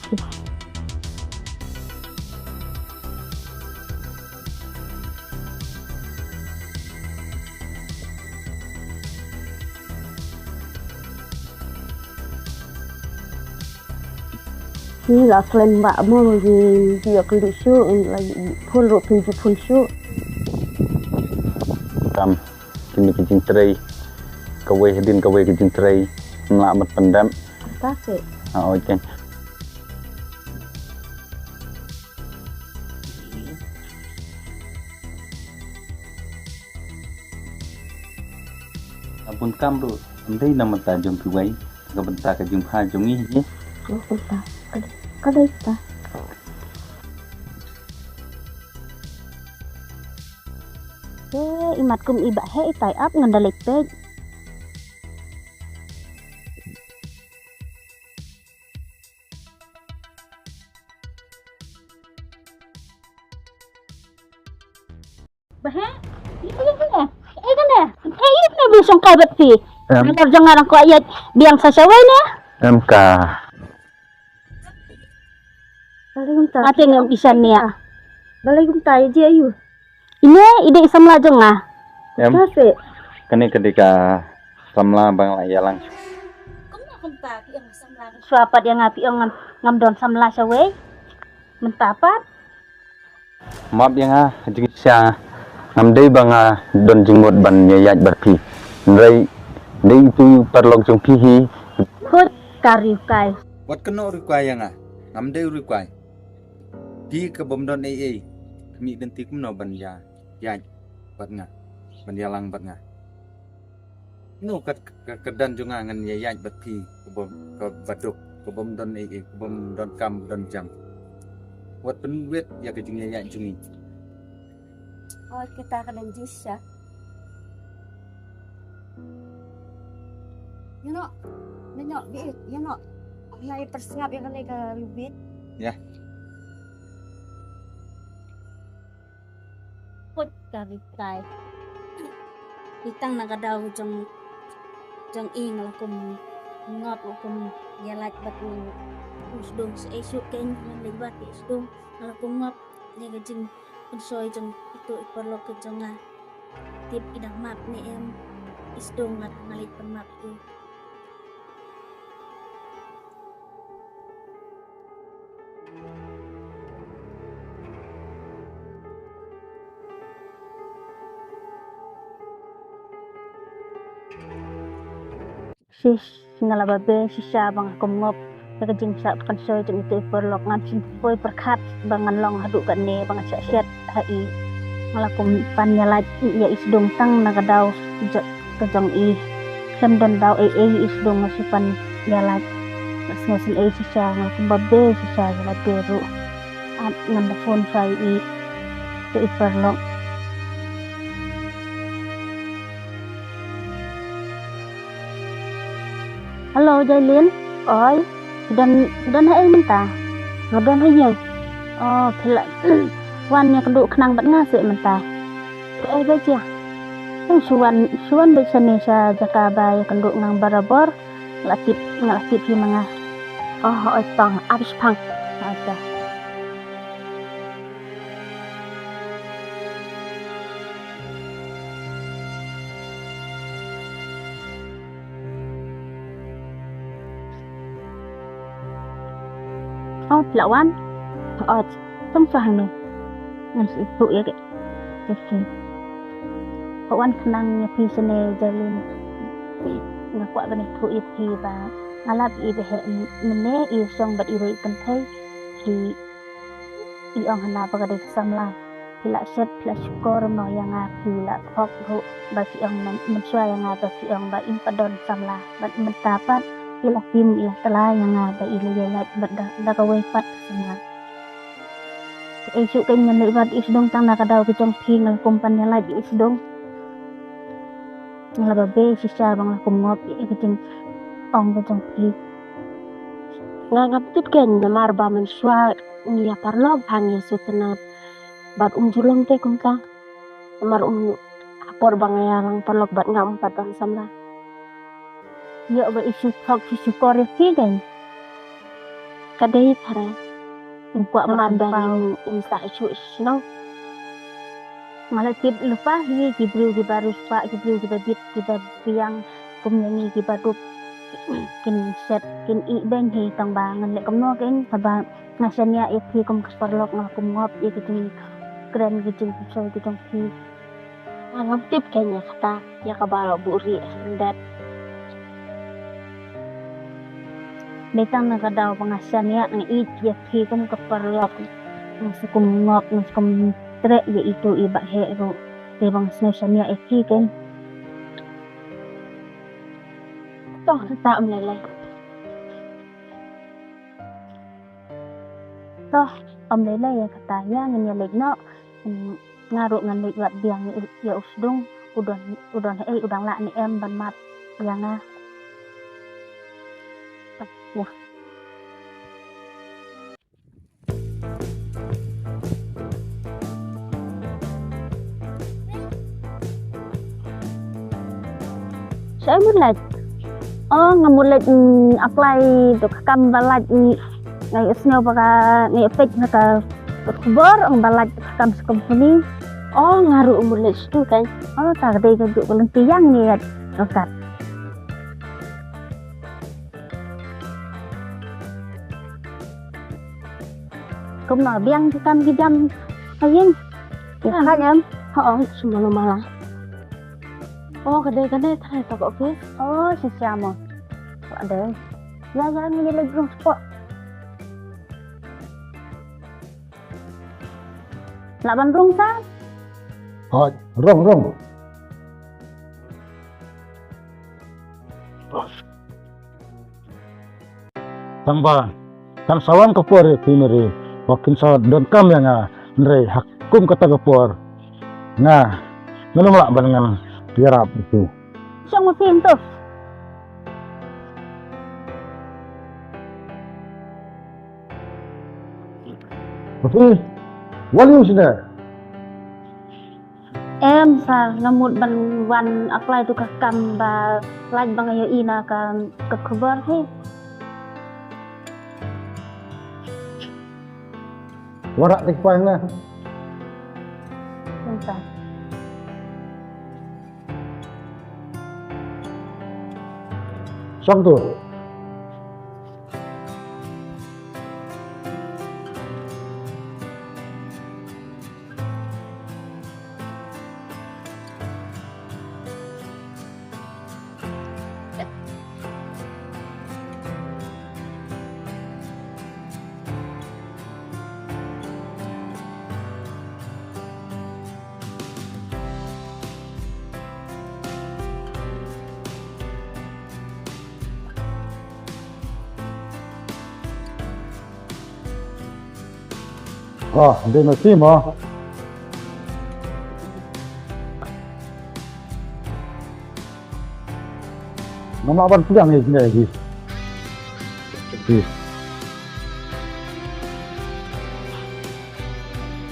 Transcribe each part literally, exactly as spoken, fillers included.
Ni la slem ba mo ji ji ya kli shu in la phone ro pin ji phone shu. Tam kini ki jingtrei kawei hadin kawei ki jingtrei. Mla mat pandam. Ta se. Ah, okay. Abun kam ruh ndei na mata jong kiwei ka bynta ka jingpha jong ngi hi. Ka dei ta. Te imat kum i ba he i tai ap ngan da leit peit. Bahe? Ini kene. Eh kene. Eh ini kene bi song kai bat pi. Em. Ngar jong ngarang ko ayat biang sa sawai ne. Em ka. Balai kumta. Ate ngam isan ne. Balai kumta ya je ayu. Ine ide i samla jong nga. Em. Ka se. Kane ka dei ka samla bang la yalang. Kumta kumta pi ong samla. Swapat ya nga pi ong ngam ngam don samla sawai. Mynta pat. Map ïa nga jingshisha ngam dei ba nga don jingmut ban ïaid bad phi. Hynrei dei tu paralok jong phi hi. Khut ka riewkai. Wat kynnoh riewkai ïa nga. Ngam dei riewkai. Phi ka bym don ei ei. Mih dynti kumno ban ïa ïaid bad nga. Ban ïalang bad nga. No ka ka ka don jong nga ngan ïaid bad phi ka bym ka baduk ka bym don ei ei ka bym don kam don jam. Wat pynwit ïa ka jingïaid jong ngi. Oi kita ka don jisha. Ïa no. Ïa no bi ïa no. Nga ïa persngap ïa kane ka lubit. Ïa. Put ka ritai. Itang na ka daw jong jong i nga la kum ngop u kum ïa lait bad u u sdung sa i suk kein nga leit bad i sdung nga la kum ngop ïa ka jing pynsoi jong itu i paralok ka jong nga. Tip i dang map ne em i sdung nga nga leit pynmap i. Sis, nga la babe shisha ba nga kum ngop ïa ka jingshah pynshoi jong itu i paralok, ngam shym poi pyrkhat ba ngan long haduh katne ba ngan shah shet ha i. Nga la kum pan ïa lait ïa i sdung tang na ka daw jong ka jong i. Khlem don daw ei ei i sdung nga shu pan ïa lait. Nga sngew sngewsih shisha nga kumba be shisha ïa lade ruh. Ap ngan da phone phai i. Te i paralok. Hello Jailin. Oi. Don don ha ei mynta? Nga don ha ïing. Oh, phi la wan ïa kynduh khnang bad nga seh mynta. Kaei ba jia? Ong shu wan shu wan beit shane sha jaka ba ïa kynduh ngang barabor. Nga la tip nga la tip hi ma nga. Oh oi tong ap shipang. Oi tong. Oh, phi la wan? Oh, tong shuwa hangne. Ngan sa ïathuh ïa ka. Ka wan khnang ïa phi shane Jailin. Nga kwah ban ïathuh ïa phi ba nga lap ïa i ba heh mynne i shong bad i roi kynthei. Phi i ong hana ba ka dei ka samla. Phi la shet phi la shukor noh ïa nga phi la thok ruh ba phi ong mynshuwa ïa nga ba phi ong ba im pat don samla bad mynta pat phi la tim i la tla ïa nga ba i la ïa lait bad da kawei pat ka samla. Te ei shuh kein ngan leit wad i sdong tang na ka daw ka jong phi nga la kum pan ïa lait i sdong. Nga la babe shisha ba nga la kum ngop ïa ka jingong ka jong phi. Nga ngam tip kein namar ba mynshuwa ngi ïa paralok ba ngi ïa sngewtynnat bad um ju long te kumta. Namar um ha por ba nga ïalang paralok bad nga um pat don samla. Ïoh ba i shu thok shu shukor ïa phi kein. Ka dei para. Ym kwah ban pau, ym sah shuh shnong. Nga la tip lypa hi ki briew kiba riewspah, ki briew kiba bit kiba biang, kum ïa ngi kiba duk kin shet kin ih beiñ hi, tang ba ngan leh kumno kein haba nga shaniah ïa phi kum ka paralok, nga kum ngop ïa ki jingkren ki jingpynshoi ki jong phi. Nga ngam tip kein ïa kata, ïa kaba la buhrieh hynrei. Dei tang na ka daw ba nga shaniah, nga ïeit ïa phi kum ka paralok. Nga sa kum ngop, nga sa kum treh ïa itu i Bah Heh ruh. Dei ba nga sngew shaniah ïa phi kein. To, kata ym lei lei. To, ym lei lei ïa kata, ïa ngin ïa leit noh. Hmm, nga ruh ngan leit wad biang ïa u, ïa u Sdung, u don, u don haei, u dang lah ne em ban map ïa nga. Ïa. Shaei mut leit? Oh, nga mut leit, mm, apply tu ka kam ba lait, mm, nga ïohsngew ba ka, nga ïoh peit na ka khubor, ong ba lait tu ka kam sha company. Oh, nga ruh mut leit sha tu kein. Oh, ta ka dei ka juh ka lynti ïa ngi ïa ka kat. Kumno biang ki kam ki jam ka ïing? Ïa ka em? Ho, ong sumala mala. Oh, ka dei kane, trai ka office. Oh, shisha mo. Ka dei. Ïa, ïa, ngi leit rung spot. Lah ban rung sa? Hooid, rung, rung. Tang ba kan sa wan ka por ïa phi Mary ba phin sa donkam ïa nga, hynrei ha kum kata ka por nga ngam lah ban ngan ïarap ïa phi. Shong ma phi to. Phi, wan ïa u sida. Em sir, nga mut ban wan apply tu ka kam ba lait ba nga ïohi na ka, ka khubor hi. Warak tik pang na. Em sir. Song tu. Oh, dei na sim, oh. Ngam lah ban pdiang ïa kine ki. Ki.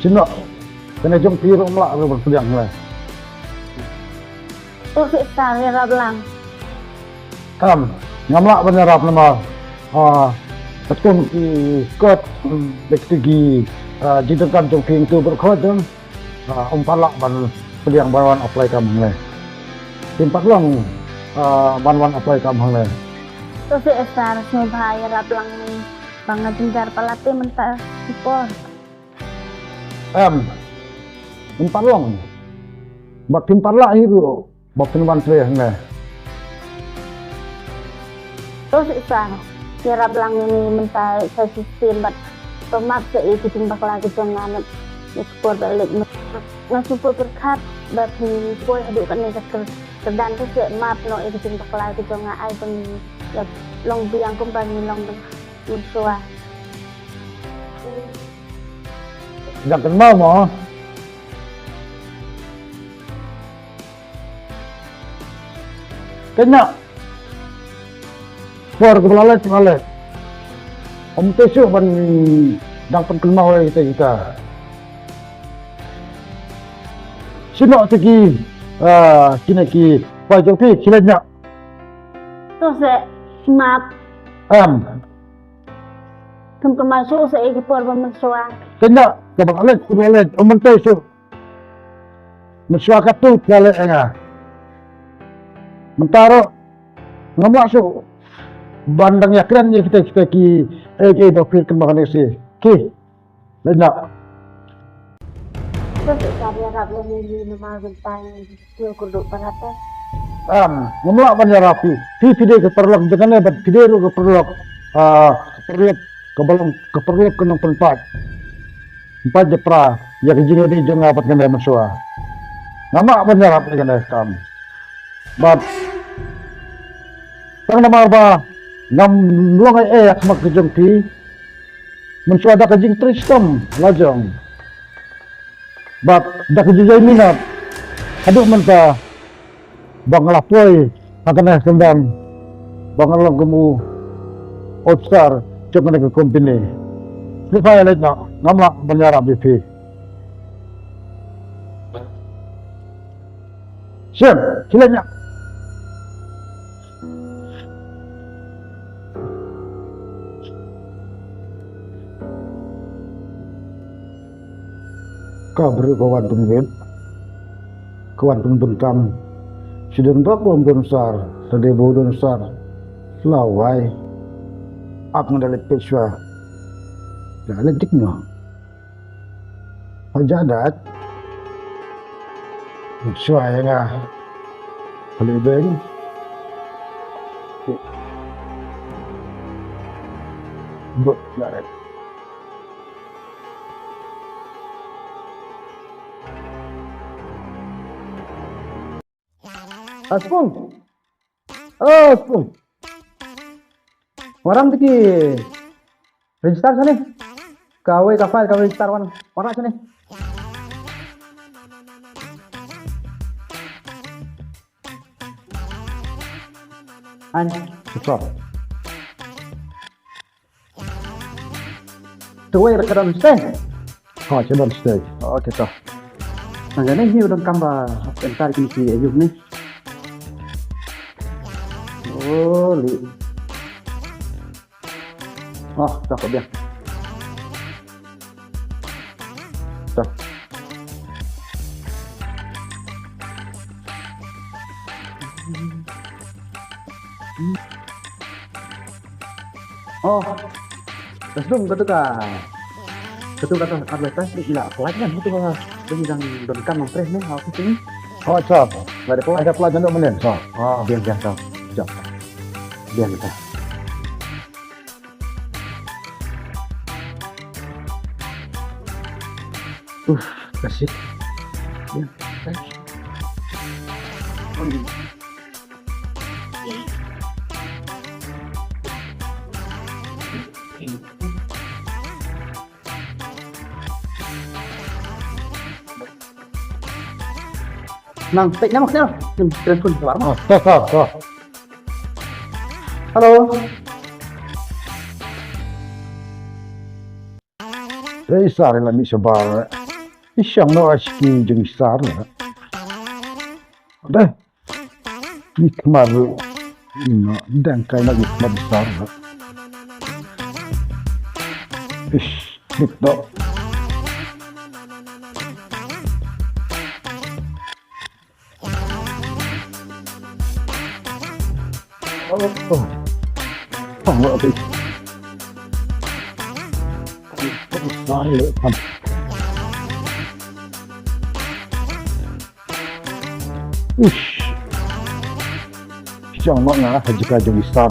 Sino. Kane jong phi ruh ngam lah ban pdiang lei. To shisha ïarap lang. Em, ngam lah ban ïarap namar, ah, katkum ki kot, mm, bad ki, ah, jingdonkam jong phi tu baroh khoit jong, ah, ym pat lah ban pdiang ban wan apply kam hangne. Phim pat long, ah, ban wan apply kam hangne. To shisha sngewbha ïarap lang ni ba nga jynjar palat te mynta ki por. Em, ym pat long. Bad phim pat lah hi ruh ba phin wan trei hangne. To shisha, ïarap lang ïa ngi mynta sa shisien bad to map sa ïa ki jingbakla ki jong nga, ïa ki por ba leit. Nga sngewpyrkhat ba phin poi haduh kane ka kyrdan, to shisha map noh ïa ki jingbakla ki jong nga, ai ba ngi ïa long biang kumba ngi long mynshuwa. Dang kynmaw mo. Kynmaw. Por kaba la leit, la leit. Ym tei shuh ban dang pynkynmaw ïa kita, kita. Shu noh te ki, ah, kine ki poi jong phi, khie leit noh. To shisha, map. Em. Kam kynmaw shuh sa ïa ki por ba mynshuwa. Kynda, kaba leit, kaba leit, um mynta shuh. Mynshuwa katto ka leit ïa nga. Mynta ruh ngam lah shuh ban dang ïakren ïa kita, kita ki, eh, ki ba phi kynmaw kane shi. Ki. Leit noh. Ka shu ka ïarap lem ïa ngi namar mynta ngi kyrduh palat te. Am, ngam lah ban ïarap phi. Phi, phi dei ka paralok jong kane bad phi dei ruh ka paralok, ah, ka paralok kaba long, ka paralok ka nongpynpaid. Pynpaid japra ïa ka jingïadei jong nga bad kane mynshuwa. Ngam lah ban ïarap ïa kane kam. Bad tang namar ba ngam long ei ei ha khmat ka jong phi. Mynshuwa da ka jingtrei shitom la jong. Bad da ka jingïaminot haduh mynta ba nga la poi ha kane ka syndon ba nga long kum u officer jong kane ka company. Sngewbha ïa leit noh, ngam lah ban ïarap ïa phi. Shem, khie leit noh. Ka briew ka wan pynbeit, ka wan pynbeit kam. Shi don bok bom don sar, sa dei bok don sar. La wai. Ap nga da leit peit shuwa. Da leit dik noh. Haja dat. Shuwa ïa nga. Kali beng. But, got it. Ah, Spung. Oh, Spung. Waram tiki register sini. Kawei ka file kawei register wan. Waram sini. An. Stop. Te wei ba ka don stage. Ha, ka don stage. Okay, to. Nang ne hi don kam ba entar kini ki ayuk ni. Oh, li. Oh, to ko biang. To. Oh. Terus dong kata ka. Kata kata advertise ni ila apply kan tu ka. Bagi dang don kam nang press ni ha office ni. Oh, sir. Ada apa? Ada apply kan menen, sir. Oh, biang biang sir. Jap. Biang kita. Uf, kasih. Ya, thank you. Nang, pek nama kenal. Nim, telepon keluar. Oh, to, to, to. Hello. Ei, sar la mi sabar. Isang no aski jeng sar. Deh. Ni kemaru. Ina dang kai lagi kemar besar. Ish, gitu. Oh, oh. Oh, okay. Sorry, come. Ush. Jong ma nga ha jaka jong i sar.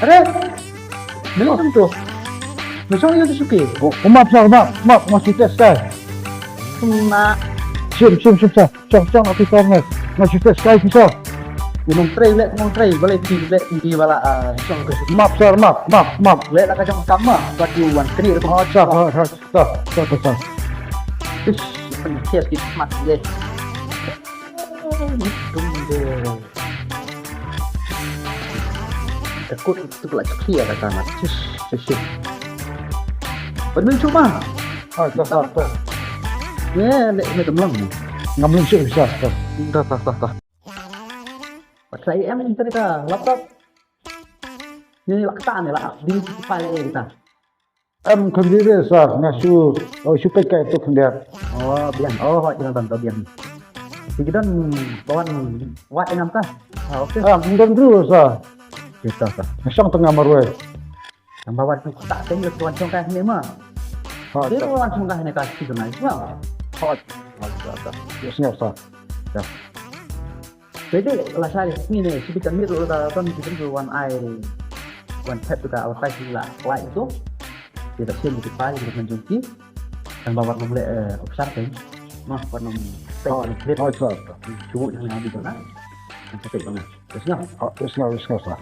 Are. Melo tu. Melo tu suki. Oh, oh, maaf, sir, maaf, maaf, masih tes, sir. Kena. Sim, sim, sim, sir. Sir, sir, aku sir, sir. Masih tes, sir, sir. Gunung trai, lek gunung trai, balik di, lek di bala, ah, sir, aku. Maaf, sir, maaf, maaf, maaf. Lek lah kacang sama, buat you wan keni tu. Oh, sir, sir, sir, sir, sir, sir. Ish, penyakit kita mat deh. Tung deh. Takut tu pula clear kata mat. Shush, shush, shush. Ban min shu ma. Ha, ta ta ta. Ye, le me dam lang. Ngam lung shu sa ta. Ta ta ta ta. Pat sa em tadi ka laptop. Ni la kata ni la ding ki file kita. Em khyndiat re sa nga shu, oh, shu pek kai tu khyndiat. Oh, biang. Oh, hoi, jangan tanto biang. Kita bawan wat ngam ta. Ah, okay. Ah, mungkin dulu sa. Kita sa. Ngasang tengah marwai. Yang bawa tu tak tengok tuan song kai ni ma. Ha, dia tak. Tuan song kai ni ka si tu nai. Hot. Yes, ngam sa. Jadi la shai ni ne shi bitan mit la ton ki tu wan ai wan phet tu ka wa tai la lai tu. Ki ta sien ki pai ki man jong ki. Tang ba wat nam le officer kan. Ma wat nam pet. Oh, ni pet. Oh, sa. Cubu yang ni tu na. Kan sa pet bang. Terus ngam. Oh, terus ngam, terus ngam sa.